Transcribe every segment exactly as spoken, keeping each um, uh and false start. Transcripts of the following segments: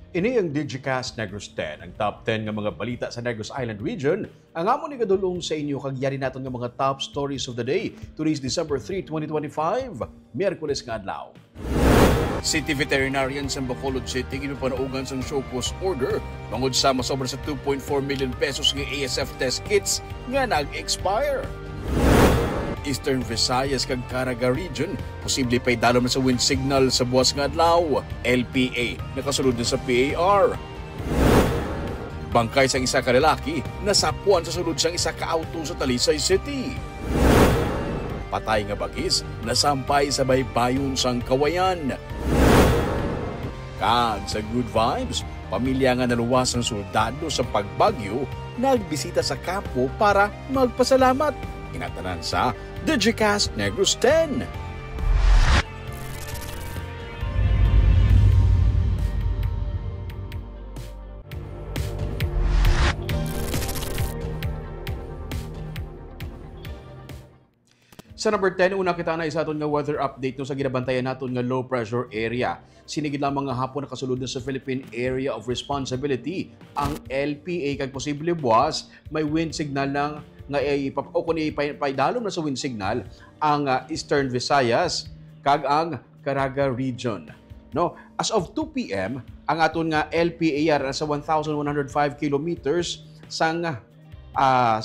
Ini ang Digicast Negros ten, ang top ten nga mga balita sa Negros Island Region. Ang amon igadulong sa inyo kag yari naton nga mga top stories of the day. Today is December three, twenty twenty-five, Miyerkules nga adlaw. City veterinarian sa Bacolod City ginpapanaugan sang show cause order bangod sa masobra sa two point four million pesos nga A S F test kits nga nag-expire. Eastern Visayas kag Caraga Region posible pa'y dalom na sa wind signal sa buwas nga adlaw. L P A nakasulod na sa P A R. Bangkay sang isa ka lalaki nasapwan sa sulod sang isa ka auto sa Talisay City. Patay nga bagis nasampay sa baybayon sang Kawayan. Kag sa Good Vibes, pamilya nga naluwas sang soldado sa pagbagyo nagbisita sa kampo para magpasalamat. Inatanan sa Digicast Negros ten. Sa number ten, una kita na sa aton nga weather update, no, sa ginabantayan naton nga low pressure area. Sini gid lamang nga hapon nakasulod na sa Philippine Area of Responsibility ang L P A, kag posible buwas may wind signal na nga ipap-, o kung ipay-, paidalom na sa wind signal ang, ah, Eastern Visayas kag ang Caraga Region. No, as of two P M, ang aton nga L P A yara sa one thousand one hundred five kilometers sang, ah,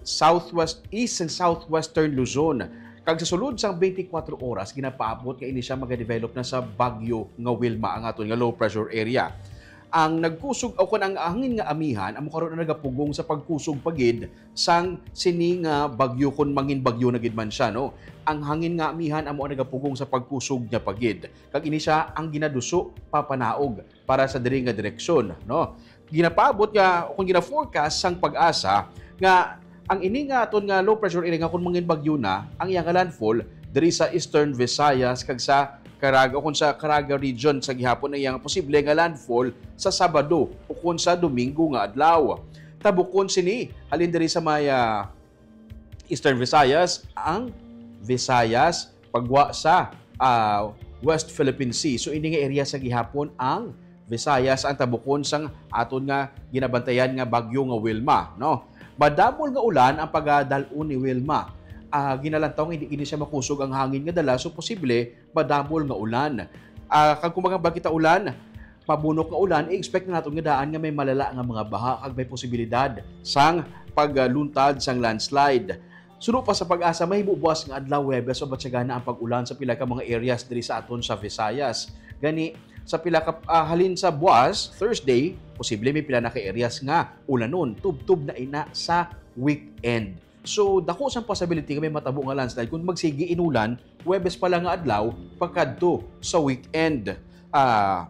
southwest, east and southwestern Luzon. Kag sa sulod sang twenty-four oras, ginapaabot nga ini siya magadevelop na sa bagyo nga Wilma, ang aton nga low pressure area. Ang nagkusog, o kon ang hangin nga amihan, amo karon ang nagapugong sa pagkusog pa gid sang sini nga bagyo, kon mangin bagyo na gid man siya, no? Ang hangin nga amihan amo ang nagapugong sa pagkusog niya pa gid. Kag ini siya ang ginaduso papanaog para sa diri nga direksyon, no? Ginapaabot nga, o kung gina-forecast sang PAGASA nga ang ini nga aton nga low pressure area nga kung mangin bagyo na, ang iya nga landfall diri sa Eastern Visayas kag sa Caraga, o kung sa Caraga region sa gihapon ang iya nga posible nga landfall sa Sabado o kung sa Domingo nga adlaw. Tabukon sini halin diri sa may, ah, Eastern Visayas, ang Visayas pagwa sa, ah, West Philippine Sea. So, ini nga area sa gihapon ang Visayas ang tabukon sang aton nga ginabantayan nga bagyo nga Wilma, no? Madamol nga ulan ang pagadal-on ni Wilma. Ah, ginalantaw nga hindi gini siya makusog ang hangin nga dala, so posible madamol nga ulan. Ah, kag kung magambal kita ulan, mabunok nga ulan, i-expect na naton nga daan nga may malala nga mga baha kag may posibilidad sang pagluntad sang landslide. Suno pa sa PAGASA, mahimo buwas nga adlaw, Huwebes, mabatyagana ang pag-ulan sa pila ka mga areas diri sa aton sa Visayas. Gani, sa pila ka, ah, halin sa buwas, Thursday, posible may pila na ka areas nga ulanon, tubtob na ina sa weekend. So, dako sang possibility nga may matabo nga landslide kung magsigi inulan, Huwebes pa lang nga adlaw, pagkadto sa weekend. Ah,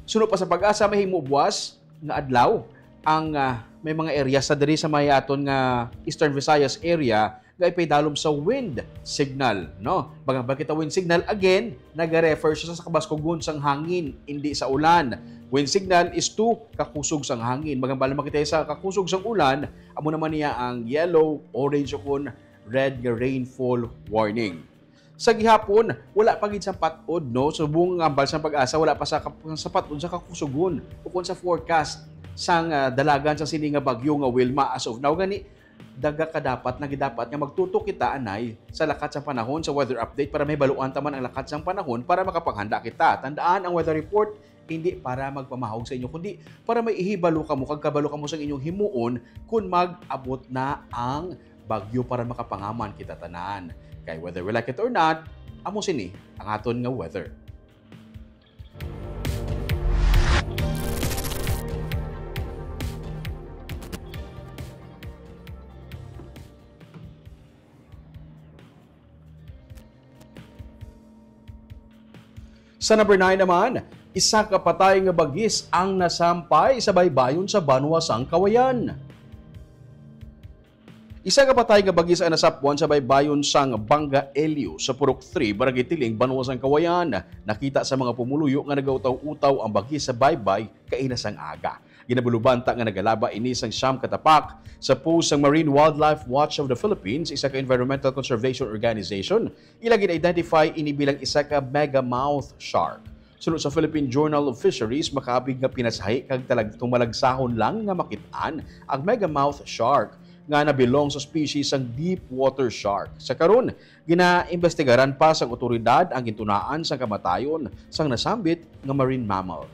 suno pa sa PAGASA, mahimo buwas nga adlaw ang, ah, may mga areas sa diri sa may aton nga Eastern Visayas area nga ipaidalom sa wind signal, no? Magambal kita wind signal, again, nagarefer siya sa kabaskugon sang hangin, hindi sa ulan. Wind signal is to kakusog sang hangin. Magambal naman kita sa kakusog sang ulan, amo naman niya ang yellow, orange, o kun red nga rainfall warning. Sa gihapon, wala pa gid sa patod, no? Subong nga ambal sang PAGASA, wala pa sa kap-, sa patod sa kakusugon o kon sa forecast sang, ah, dalagan sa sini nga bagyo nga Wilma as of now. Gani, daga ka dapat, nagi dapat nga magtutok kita anay sa lakat sang panahon sa weather update para mahibaluan ta man ang lakat sang panahon para makapanghanda kita. Tandaan, ang weather report hindi para magpamahog sa inyo, kundi para may ihibalo kamo kag kabalo kamo sa inyong himuon kon mag-abot na ang bagyo para makapangaman kita tanan. Kay whether we like it or not, amo sini ang aton nga weather. Sa number nine naman, isa ka patay nga bagis ang nasampay sa baybayon sa banwa sang Kawayan. Isa ka patay nga bagis ang nasapwan sa baybayon sang Banga Elio sa Purok three, Barangay Tiling, banwa sang Kawayan. Nakita sa mga pumuluyo nga nagautaw-utaw ang bagis sa baybay kaina sang aga. Ginabulubanta nga nagalaba ini sang siyam ka tapak. Sa post sang Marine Wildlife Watch of the Philippines, isa ka environmental conservation organization, ila gin-identify ini bilang isa ka megamouth shark. Suno sa Philippine Journal of Fisheries, makaabig nga pinasahi kag talag-, tumalagsahon lang nga makit-an ang megamouth shark nga nabilong sa species sang deep water shark. Sa karon, ginaimbestigaran pa sang otoridad ang gintunaan sang kamatayon sang nasambit nga marine mammal.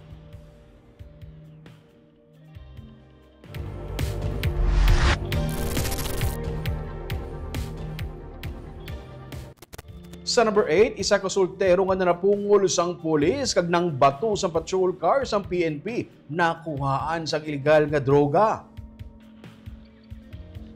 Sa number eight, isa ka soltero nga nanapungol sang pulis kag nangbato sang patrol car sang P N P nakuhaan sang iligal nga droga.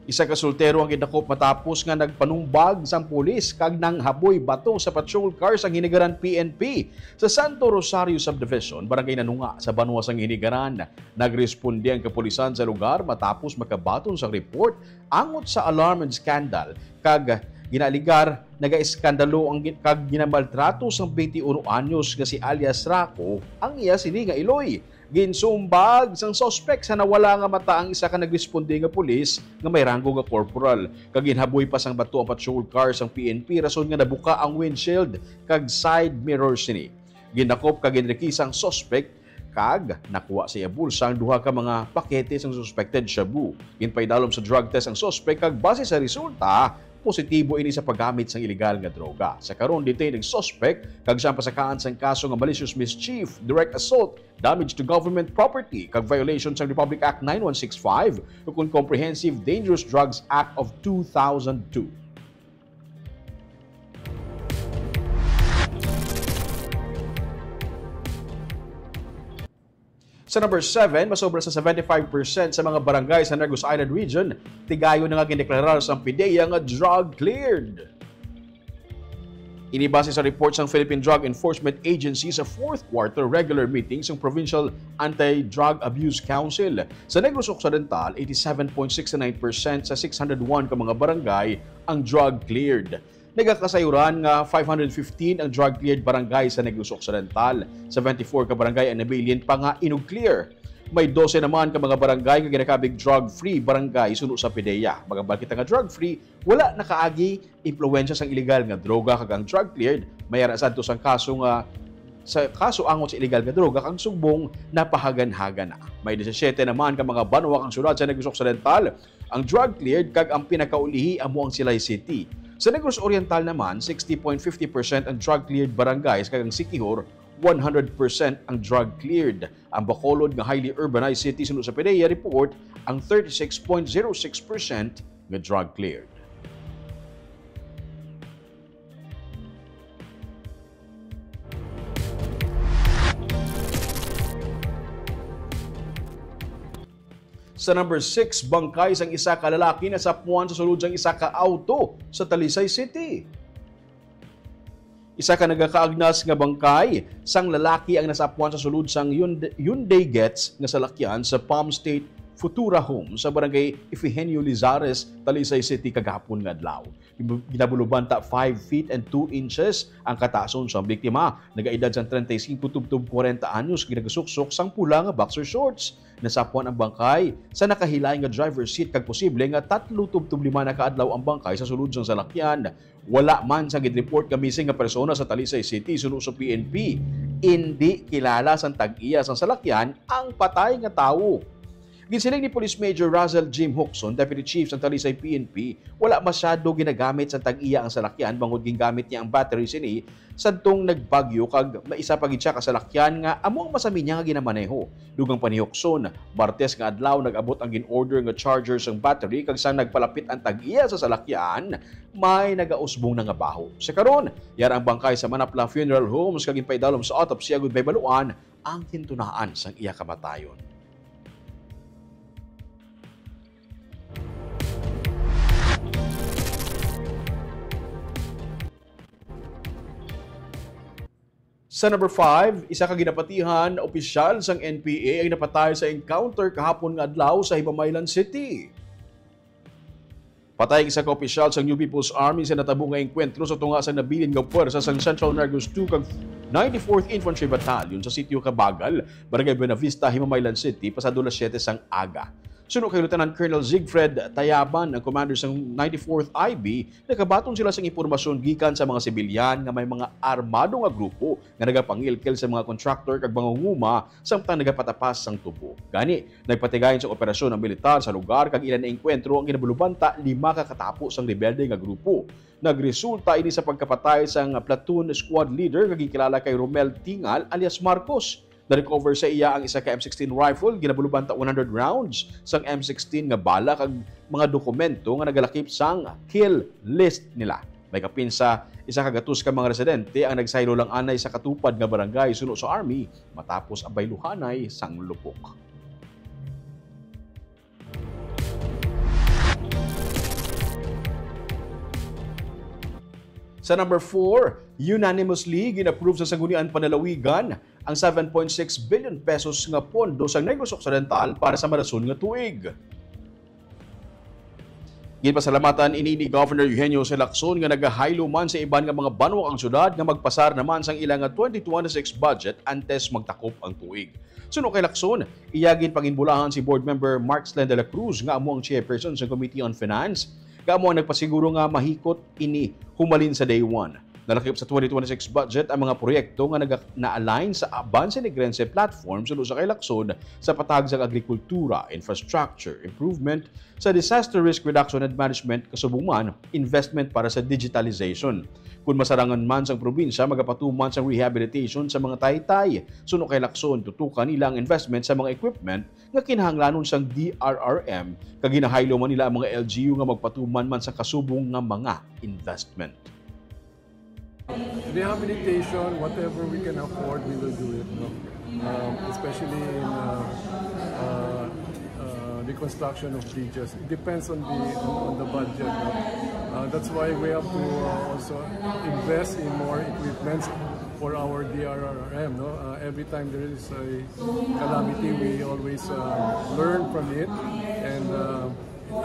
Isa ka soltero ang gidakop matapos nga nagpanumbag sang pulis kag nanghaboy bato sa patrol car sang Hinigaran P N P sa Santo Rosario Subdivision, Barangay Nanunga, sa banwa sang Hinigaran. Nagresponde ang kapulisan sa lugar matapos makabaton sang report angot sa alarm and scandal kag ginaaligar nagaeskandalo ang gi-, kag ginamaltrato sang twenty-one anyos nga si alias Raco ang iya sini nga iloy. Ginsumbag sang suspek sa nawala nga mata ang isa ka nagresponde nga pulis nga may ranggo nga corporal, kag ginhaboy pa sang bato ang patrol car sang P N P rason nga nabuka ang windshield kag side mirror sini. Gindakop kag ginrekisa ang suspek, kag nakuha sa iya bulsa ang duha ka mga pakete sang suspected shabu. Ginpaidalom sa drug test ang suspek, kag base sa resulta, positibo ini sa paggamit sang iligal nga droga. Sa karon, detained ang suspek, kag siya ang pasakaan sang kaso nga malicious mischief, direct assault, damage to government property, kag violation sang Republic Act nine one six five, ukon Comprehensive Dangerous Drugs Act of two thousand two. Sa number seven, masobra sa seventy-five percent sa mga barangay sa Negros Island Region, tigayon na nga gindeklarar sang PDEA nga drug cleared. Ini base sa report sang Philippine Drug Enforcement Agency sa fourth quarter regular meeting sang Provincial Anti-Drug Abuse Council. Sa Negros Occidental, eighty-seven point six nine percent sa six hundred one ka mga barangay ang drug cleared. Nagakasayuran nga five hundred fifteen ang drug-cleared barangay sa Negros Occidental. Seventy-four ka barangay ang nabilin pa nga inug-clear. May dose naman ka mga barangay nga ginakabig drug-free barangay suno sa PDEA. Magambal kita nga drug-free, wala nakaagi impluwensya sang iligal nga droga, kag ang drug-cleared may ara sadto sang kaso nga sa kaso angot sa iligal nga droga kag sugbong napahagan-hagan na. May disisiete naman ka mga banwa kag syudad sa Negros Occidental ang drug cleared, kag ang pinakaulihi amo ang Silay City. Sa Negros Oriental naman, sixty point fifty percent ang drug cleared barangays, kag ang Siquijor, one hundred percent ang drug cleared. Ang Bacolod nga highly urbanized city suno sa PDEA report ang thirty-six point zero six percent nga drug cleared. Sa number six, bangkay sang isa ka lalaki nasapuan sa sulod sang isa ka auto sa Talisay City. Isa ka nagakaagnas nga bangkay sang lalaki ang nasapuan sa sulod sang Hyund-, Hyundai Getz nga salakyan sa Palm State Futura Home sa barangay Ifigenio Lizares, Talisay City, kagahapon nga adlaw. Ginabuloban ta five feet and two inches ang kataason sang biktima. Nagaedad sang treinta y cinco tubtob kwarenta anyos, ginagasuksok sang pula nga boxer shorts. Nasapuan ang bangkay sa nakahilain nga driver's seat, kag posible nga tatlo tubtob lima na ka adlaw ang bangkay sa sulod sang salakyan. Wala man sang gid-report nga missing nga persona sa Talisay City suno sa P N P. Indi kilala sang tag-iya sang salakyan ang patay nga tawo. Ginsiling ni Police Major Russell Jim Hoxon, Deputy Chief sang Talisay P N P, wala masyado ginagamit sang tag-iya ang salakyan bangod gingamit niya ang battery sini sadtong nagbagyo, kag may isa pa gid siya ka salakyan nga amo ang masami niya nga ginamaneho. Dugang pa ni Hoxon, Martes nga adlaw nag-abot ang gin-order nga charger sang battery, kag sang nagpalapit ang tag-iya sa salakyan, may nagausbong na nga baho. Sa karon, yara ang bangkay sa Manapla Funeral Homes kag ginpaidalom sa autopsy agud mahibaluan ang gintunaan sang iya kamatayon. Sa number five, isa ka ginapatihan opisyal sang N P A ang napatay sa encounter kahapon nga adlaw sa Himamaylan City. Patay ang isa ka opisyal sang New People's Army sa natabo nga engkwentro sa tunga sang nabilin nga pwersa sang Central Negros two kag ninety-fourth Infantry Battalion sa Sitio Kabagal, Barangay Buenavista, Himamaylan City, pasado las siete sang aga. Suno kay Lieutenant Colonel Siegfried Tayaban, ang commander sang ninety-fourth I B, nakabaton sila sang impormasyon gikan sa mga sibilyan nga may mga armado nga grupo nga nagapangilkil sa mga contractor kag mangunguma samtang nagapatapas sang tubo. Gani, nagpatigayon sa operasyon ang militar sa lugar kag ila naengkwentro ang ginabalubanta lima ka katapo sang rebelde nga grupo. Nagresulta ini sa pagkapatay sang platoon squad leader nga ginkilala kay Romel Tingal alias Marcos. Na-recover sa iya ang isa ka M sixteen rifle, ginabalubanta one hundred rounds sang M sixteen nga bala kag mga dokumento nga nagalakip sang kill list nila. May kapin sa isa ka gatos ka mga residente ang nagsaylo lang anay sa katupad nga barangay suno sa army matapos ang bayluhanay sang lupok. Sa number four, unanimously gin-approve sa Sangguniang Panlalawigan ang seven point six billion pesos nga pondo sa Negros Occidental para sa marason nga tuig. Ginpasalamatan ini ni Governor Eugenio Jose Lacson nga nagahaylo man sa iban nga mga banwa kag syudad nga magpasar naman sang ila nga twenty twenty-six budget antes magtakop ang tuig. Suno kay Lacson, iya ginpanginbulahan si Board Member Mark Slen de la Cruz nga amo ang chairperson sa Committee on Finance, nga amo ang nagpasiguro nga mahikot ini humalin sa day one. Nalakip sa twenty twenty-six budget ang mga proyekto nga naga-, na-align sa Avance Negrense Platform suno sa kay Lacson sa patag sang agrikultura, infrastructure improvement, sa disaster risk reduction and management, kasubong man investment para sa digitalization. Kun masarangan man sang probinsya, magapatuman sang rehabilitation sa mga taytay. Suno kay Lacson, tutukan nila ang investment sa mga equipment nga kinahanglanon sang D R R M, kag ginahaylo man nila ang mga L G U nga magpatuman man sa kasubong nga mga investment. Rehabilitation, whatever we can afford, we will do it. No? Um, especially in uh, uh, uh, reconstruction of bridges. It depends on the on, on the budget. No? Uh, that's why we have to uh, also invest in more equipments for our D R R M. No? Uh, every time there is a calamity, we always uh, learn from it. And uh,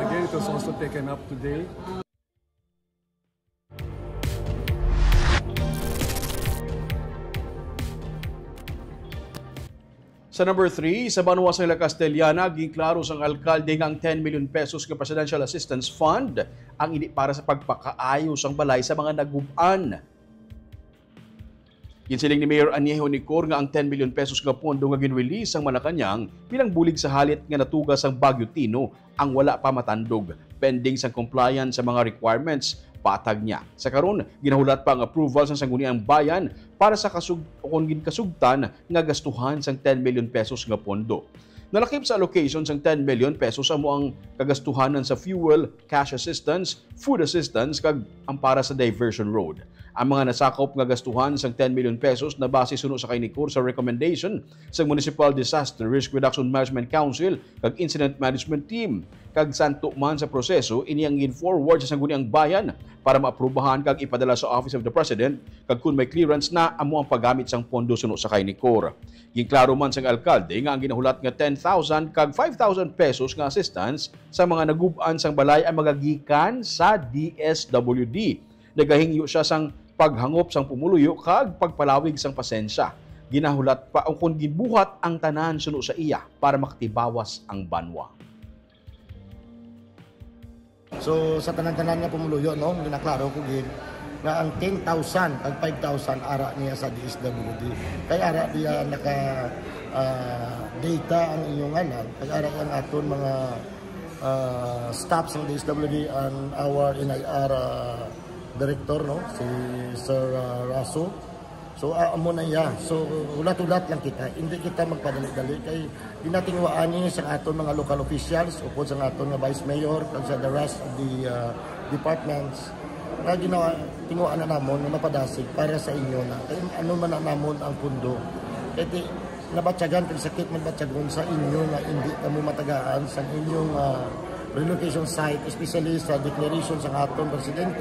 again, it was also taken up today. Sa number three, sa banwa sa La Castellana, ginklaro sang alkalde nga ang ten million pesos nga Presidential Assistance Fund ang ini para sa pagpakaayo sang balay sa mga nagub-an. Ginsiling ni Mayor Aniego Nicor nga ang ten million pesos nga pondo nga ginrelease sang Malacañang bilang bulig sa halit nga natuga sang Bagyo Tino ang wala pa matandog, pending sang compliance sa mga requirements, patag niya. Sa karon, ginahulat pa ang approval sang Sangguniang Bayan para sa kasug-, o kon ginkasugtan nga gastuhan sang ten million pesos nga pondo. Nalakip sa allocation sang ten million pesos amo ang kagastuhanan sa fuel, cash assistance, food assistance, kag ang para sa diversion road. Ang mga nasakop nga gastuhan sang ten million pesos nabase suno sa kay Nicor sa recommendation sang Municipal Disaster Risk Reduction Management Council kag Incident Management Team. Kag santo man sa proseso, ini ang gin-forward sa Sangguniang Bayan para maaprubahan kag ipadala sa Office of the President, kag kun may clearance na, amo ang paggamit sang pondo suno sa kay Nicor. Ginklaro man sang alkalde nga ang ginahulat nga ten thousand kag five thousand pesos nga assistance sa mga nagub-an sang balay ang magagikan sa D S W D. Nagahingyo sia sang paghangop sang pumuluyo kag pagpalawig sang pasensya. Ginahulat pa ukon ginbuhat ang tanan suno sa iya para makatibawas ang banwa. So sa tanan-tanan nga pumuluyo, no, ginaklaro ko gid nga ang ten thousand kag five thousand ara niya sa D S W D. Kay ara diya naka ah, data ang inyong anan, kay ara ang aton mga ah, staff sa D S W D and our N I R ah, director, no, si Sir ah, Raso. So ah, amo na iya. So hulat-hulat lang kita. Hindi kita magpadali-dali kay ginatinguhaan ni sa aton mga local officials, upod sa aton nga vice mayor, kag sa the rest of the ah, departments nga ginawa tinguhaan na namon nga mapadasig para sa inyo na. Kay ano man na namon ang pundo. Kay ti, nabatyagan kag sakit man batyagon sa inyo nga hindi kamo matagaan sa inyong ah, relocation site, especially sa declaration sa aton presidente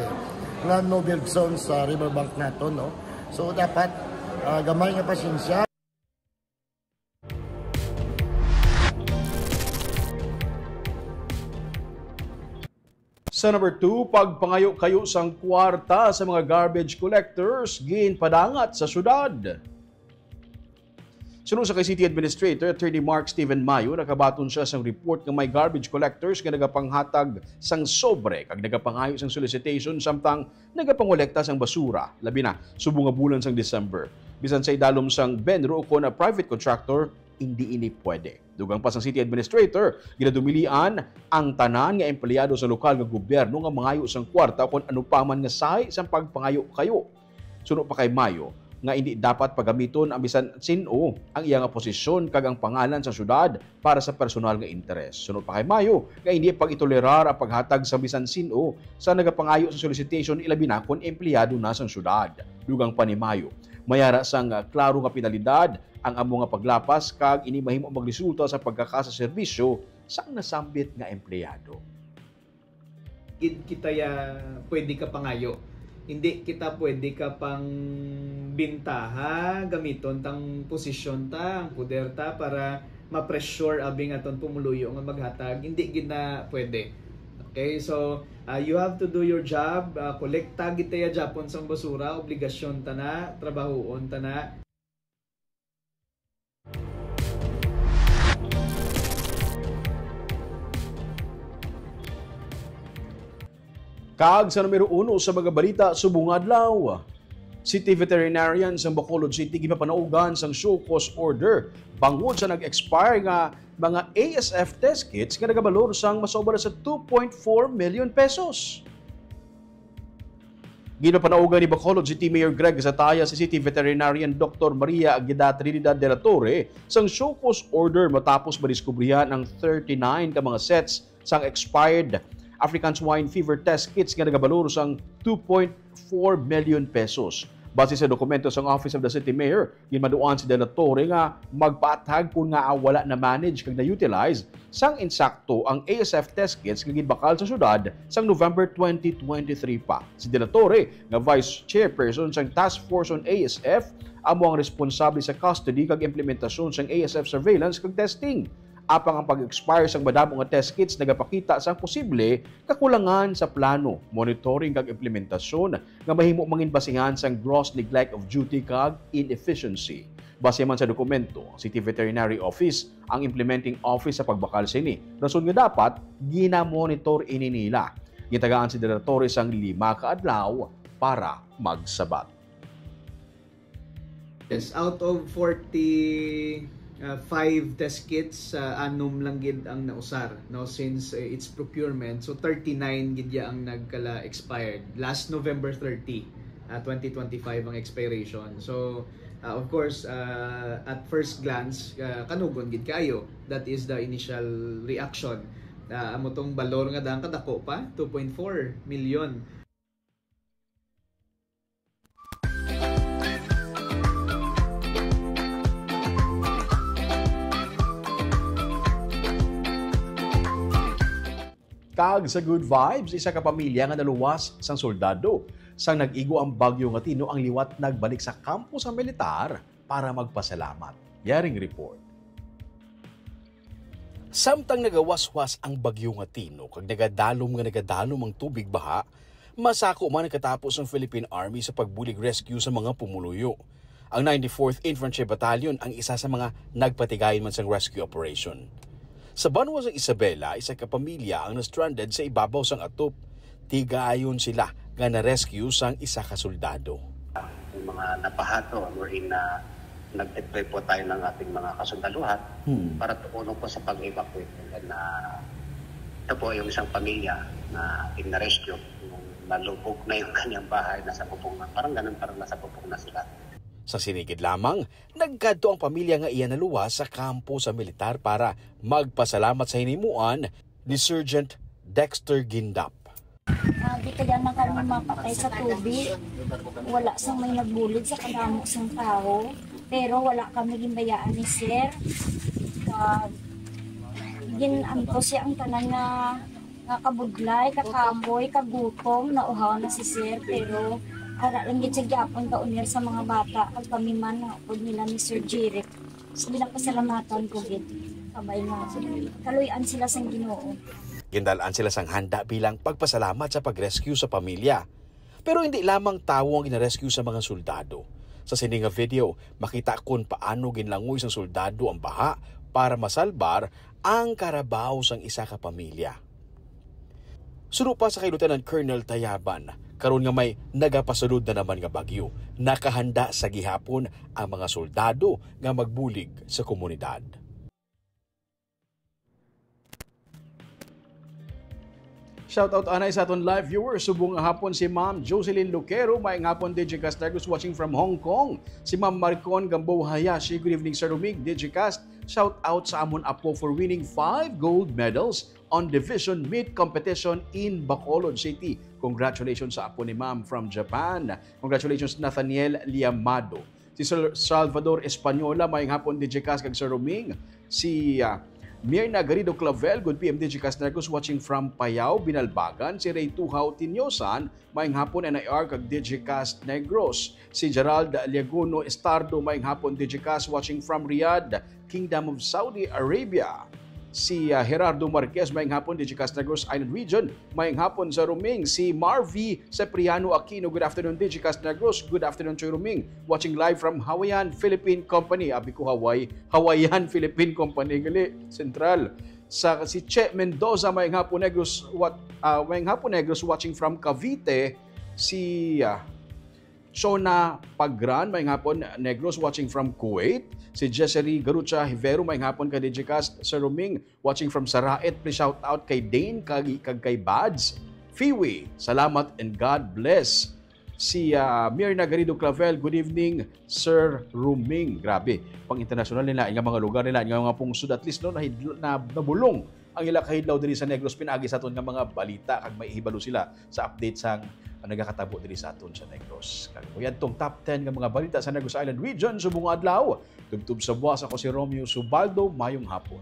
nga no build zone sa riverbank naton, no? So dapat ah, gamay nga pasensya. Sa number two, pagpangayo-kayo sang kwarta sa mga garbage collectors ginpadangat sa syudad. Suno sa kay City Administrator Attorney Mark Steven Mayo, nakabaton siya sang report nga may garbage collectors nga nagapanghatag sang sobre kag nagapangayo sang solicitation samtang nagapangolekta sang basura, labi na subong nga bulan sang December. Bisan sa idalom sang BENRO ukon private contractor, hindi ini pwede. Dugang pa sang City Administrator, ginadumilian ang tanan nga empleyado sa lokal nga gobyerno nga mangayo sang kwarta kon ano pa man nga sahi sang pagpangayo-kayo. Suno pa kay Mayo nga hindi dapat pagamiton ang bisan sin-o ang iya nga posisyon kag ang pangalan sa syudad para sa personal nga interes. Suno pa kay Mayo nga hindi pag-itolerar ang paghatag sa bisan sin-o sa nagapangayo sa solicitation, ilabi na kon empleyado na sang syudad. Dugang pa ni Mayo, mayara sang, ah, klaro nga penalidad ang amo nga paglapas kag ini mahimo magresulta sa pagkakasa serbisyo sang nasambit nga empleyado. Gid kita ya pwede ka pangayo. Hindi kita pwede ka pang bintaha, gamiton tang posisyon ta, ang poder ta para ma-pressure abi nga aton pumuluyo nga maghatag. Hindi gid na pwede. Okay, so uh, you have to do your job. Uh, kolekta gid ta ya japon sang basura, obligasyon ta na, trabahoon ta na. Kag sa numero uno sa mga balita subong nga adlaw, City Veterinarian sang Bacolod City gipapanaugan sang show cause order bangod sa nag-expire nga mga A S F test kits nga nagabalor sang masobra sa two point four million pesos. Ginapanaugan ni Bacolod City Mayor Greg Zataya si City Veterinarian Doctor Maria Agueda Trinidad de la Torre sang show cause order matapos madiskubrihan ang thirty-nine ka mga sets sang expired African Swine Fever test kits nga nagabalor sang two point four million pesos. Base sa dokumento sang Office of the City Mayor, ginmaduan si De La Torre nga magpaathag kon ngaa wala na-manage kag na-utilize sang insakto ang A S F test kits nga ginbakal sa syudad sang November twenty twenty-three pa. Si De La Torre, nga Vice Chairperson sang Task Force on A S F, amo ang responsable sa custody kag implementasyon sang A S F surveillance kag testing. Apang ang pag-expire sang madamo nga test kits nagapakita sang posible kakulangan sa plano, monitoring kag implementasyon nga mahimo mangin basihan sang gross neglect of duty kag inefficiency. Base man sa dokumento, ang City Veterinary Office ang implementing office sa pagbakal sini, rason nga dapat ginamonitor ini nila. Gitagaan si De La Torre sang lima ka adlaw para magsabat. Yes, out of forty, uh, five test kits, uh, anom lang gid ang nausar, no, since uh, its procurement. So thirty-nine gid ya ang nagkala expired last November thirty, uh, twenty twenty-five ang expiration. So uh, of course, uh, at first glance, uh, kanugon gid kayo. That is the initial reaction. Uh, amo tong balor nga dang kadako pa, two point four million. Kag sa Good Vibes, isa ka pamilya nga naluwas sang soldado. Sang nag-igo ang bagyo nga Tino, ang liwat nagbalik sa kampo sa militar para magpasalamat. Yaring report. Samtang nagawaswas ang bagyo nga Tino kag nagadalom nga nagadalom ang tubig baha, masako man nagkatapos ang Philippine Army sa pagbulig rescue sa mga pumuluyo. Ang ninety-fourth Infantry Battalion ang isa sa mga nagpatigayon man sang rescue operation. Sa banwa sa Isabela, isa ka pamilya ang na-stranded sa ibabaw sang atop. Tigayon sila nga na-rescue sang isa ka soldado. Yung mga napahato, wherein na nag-deploy po tayo ng ating mga kasundaluhan hmm. para tumulong po sa pag-evacuate. And then, uh, ito po yung isang pamilya na ating na-rescue. Yung nalubog na yung kanyang bahay, nasa bubong na, parang ganun, parang nasa bubong na sila. Sa sinigid lamang, nagkadto ang pamilya nga iya naluwas sa kampo sa militar para magpasalamat sa hinimuan ni Sergeant Dexter Gindap. Ah, di kaya na kami mapatay sa tubig. Wala sang may nagbulig sa kadamo sang tawo. Pero wala kami ginbayaan ni Sir. Kag ginantos siya ang tanan nga, nga kabudlay, kakapoy, kagutom, nauhaw na si Sir. Pero ara lang gid siya gyapon kaunir sa mga bata. Kag kami man, nga upod nila ni Sir Jeric. Sila pasalamatan ko gid. Kabay nga kaluy-an sila sang Ginoo. Gindal-an sila sang handa bilang pagpasalamat sa pag-rescue sa pamilya. Pero hindi lamang tawo ang ginarescue sa mga soldado. Sa sini nga video, makita kon paano ginlangoy sang soldado ang baha para masalbar ang karabaw sang isa ka pamilya. Suno pa sa kay Lieutenant Colonel Tayaban, karon nga may nagapasulod na naman nga bagyo, nakahanda sa gihapon ang mga soldado nga magbulig sa komunidad. Shout out anay sa aton live viewers. Subong nga hapon si Ma'am Jocelyn Luquero, maayong hapon, D J Cast Negros, watching from Hong Kong. Si Ma'am Maricon Gambo Hayashi, good evening, Sir Ruming, D J Cast. Shout out sa amon apo for winning five gold medals on division meet competition in Bacolod City. Congratulations sa apo ni Ma'am from Japan. Congratulations, Nathaniel Liamado. Si Sal-, Salvador Española, maayong hapon, D J Cast kag Sir Ruming. Si, ah, Mirna Garrido Clavel, good P M, D J Cast Negros, watching from Payao, Binalbagan. Si Ray Tuhaw Tinyosan, maayong hapon, N I R kag D J Cast Negros. Si Gerald Liagono Estardo, maayong hapon, D J Cast, watching from Riyadh, Kingdom of Saudi Arabia. Si, ah, Gerardo Marquez, maayong hapon, D J Cast Negros Island Region. Maayong hapon sa Ruming. Si Marvy Cipriano Aquino, good afternoon, D J Cast Negros. Good afternoon, Choy Ruming. Watching live from Hawaiian Philippine Company. Abi ko, Hawaii, Hawaiian Philippine Company, gali, Central. Sa, si Che Mendoza, maayong hapon, Negros, what, ah, maayong hapon, Negros, watching from Cavite. Si, ah, Chona Pagran, maayong hapon, Negros, watching from Kuwait. Si Jessery Garucha Hivero, maayong hapon kay D J Cast, Sir Ruming, watching from Saraet. Please shout out kay Dane, kag, kag kay Bads. Fiwi, salamat and God bless. Si, ah, Mirna Garrido Clavel, good evening, Sir Ruming. Grabe, pang international nila, nga mga lugar nila, nga mga pungsod, at least, no, nahid-, na, nabulong ang ila kahidlaw diri sa Negros pinaagi sa aton nga mga balita, kag may hibalo sila sa update sang, ah, nagakatabo diri sa aton sa Negros. Kag mo yadtong top ten nga mga balita sa Negros Island Region subong nga adlaw. Tubtob sa buwas, ako si Romeo Subaldo. Mayong hapon.